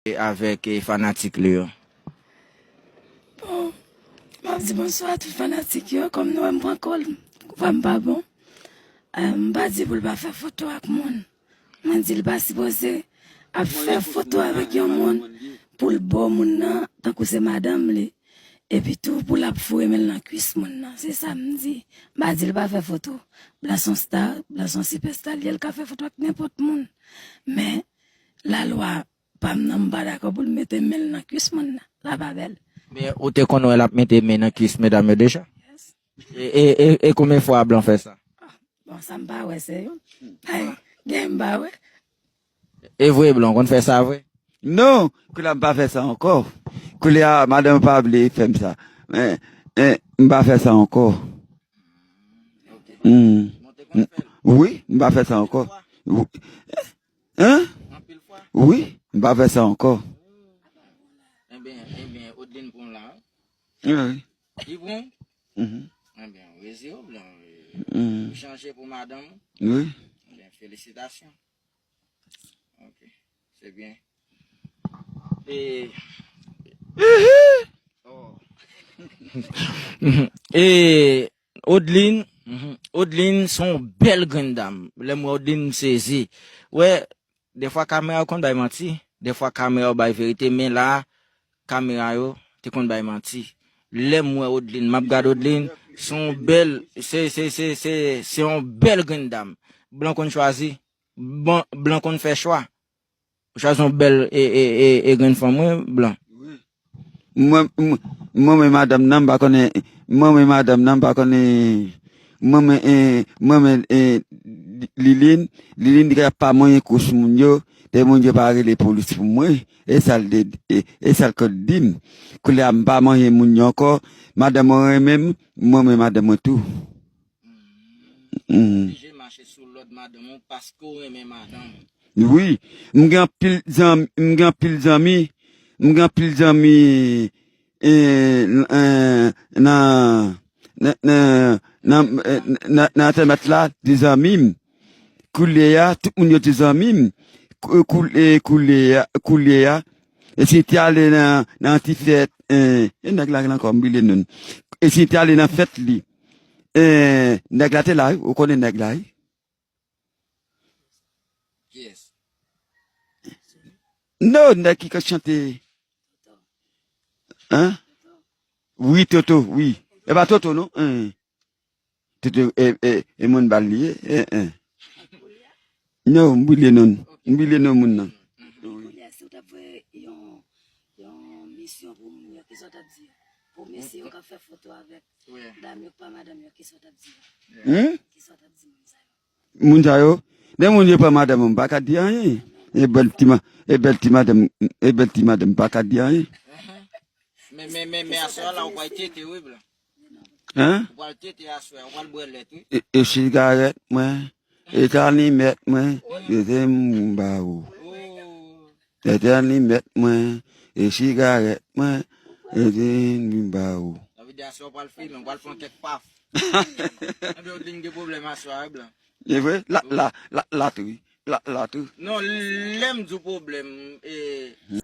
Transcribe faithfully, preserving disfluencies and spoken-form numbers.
avèk, eh, fanatik li yo? Bon, m ap di bonswa a tout fanatik yo. Kòm nou wè m pran kòl, vwa m pa bon. Eh, m pa di pou l pa fè foto ak moun. Mwen di l pa sipoze ap fè foto avèk yon moun pou l bo moun nan tankou se madanm li. Epi tou pou l ap foure men l nan kwis moun nan. Se sa m di. M pa di l pa fè foto. Blan se yon sta, Blan se yon sipèsta, li ye, l ka fè foto ak nenpòt moun. Men, lalwa pa m nan, m pa dakò pou l mete men l nan kwis moun nan. Sa pa bèl. Men ou te konn wè l ap mete men nan kwis medam yo deja? Yes. E, e, e, e konbyen fwa Blan fè sa? Ah, bon, sa m pa wè, se yon. Ay, gen m pa wè. E vre, Blan, w konn fè sa vre? Non, koulye a m pa fè sa ankò. Koulye a, madanm pa vle fè m sa. Men, men, m pa fè sa ankò. Hmm. Wi, m pa fè sa ankò. Wi. Hein? Wi, m pa fè sa ankò. Ebyen, ebyen, Odlin pran la, wi. Wi. Li pran? Mhm. Ebyen, rezi yo, Blan. Mhm. Ou chanje pou madanm? Wi. Ebyen, felisitasyon. Ok, se byen. E, oh. E, Odlin, mhm, Odlin se yon bèl grenn dam. Lè m wè Odlin, m sezi. Wè, defwa kamera yo konn bay manti. Defwa kamera yo bay verite, men la, kamera yo te konn bay manti. Lè m wè Odlin, m ap gade Odlin, se yon bèl, se, se, se, se, se yon bèl grenn dam. Blan konn chwazi, Blan, Blan konn fè chwa. Ou chwazi yon bèl e, e, e, e grenn fanm, wi, Blan. Wi. Mwen, mwen, mwen, men madanm nan, m pa konnen, mwen, men madanm nan, m pa konnen, mwen, men, e, mwen, men, e, Lilin, Lilin di k ap pa manyen kous moun yo, te moun yo pa rele polis pou mwen, e sa l de, e, e sa l konn di m. Koulye a m pa manyen moun yo ankò, madanm mwen renmen m, mwen, men madanm mwen tou. Hmm. Oblije mache sou lòd madanm ou paske w renmen madanm ou. Wi, m gen anpil zanmi, m gen anpil zanmi, m gen anpil zanmi, eh, eh, nan, nan, nan, nan, eh, nan, nan entènèt la, di zanmi m. Koulye a, tout moun yo di zanmi m. Kou-, kou-, eh, koulye a, koulye a. E si te ale nan, nan ti fèt, eh, e nèg la gen ankò, m bliye non l. E si te ale nan fèt li. Eh, nèg la te la, wi, ou konnen nèg la, wi. Kiyès? Non, nèg ki konn chante. Hein? Wi, Toto, wi. E pa Toto, non? Hein. Toto, e, e, e moun bal li ye? Hein, hein. Non, m bliye non l. M bliye non moun nan. Koulye a, si w t ap voye yon, yon misyon pou moun yo, kisa w t ap di yo? Pou mesye yo k ap fè foto avèk dam yo k pa madanm yo, kisa w t ap di yo? Hmm? Kisa w t ap di moun sa yo? Moun sa yo, lè moun yo pran madanm, m pa ka di anyen. E bèl ti ma-, e bèl ti madanm, e bèl ti madanm, m pa ka di anyen. Men, men, men, men aswè la, ou pral tete, wi, Blan. Hein? Ou pral tete aswè, ou pral bwè lèt, wi. E, e sigarèt mwen, e tanimèt mwen, yo te m ba ou. Oh. E tanimèt mwen, e sigarèt mwen, e te m ba ou. Sa vle di aswè ou pral fimen, ou pral pran kèk paf. Anben, Odlin gen pwoblèm aswè a, wi, Blan. E vre? La, la, la, la tou, wi. La, la tou. Non, lè m di w pwoblèm, e,